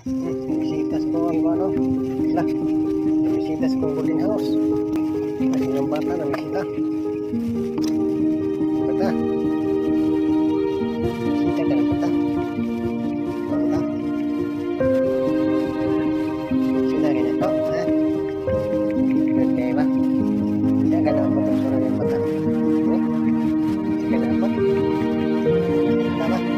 Bisita sa kong ano. Lah. Bisita sa kong boarding house. Kasi yung bata na bisita. Bata. Bisita ka na, bata. Bata. Bisita ka na to, ha? Birthday ba? Siya ka na ako kung yung bata. Eh? Sige na ako. Bisita ba? Bisita.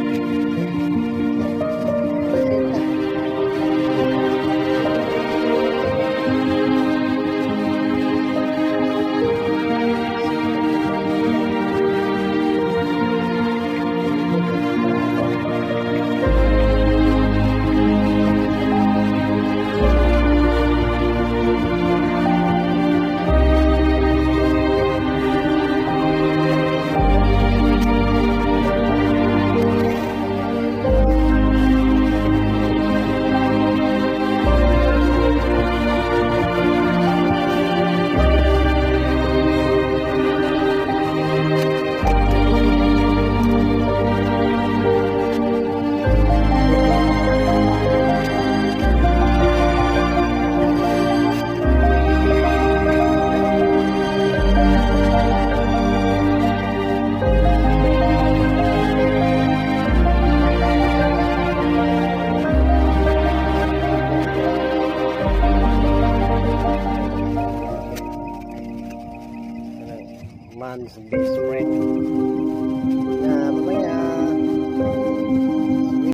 Man's best friend.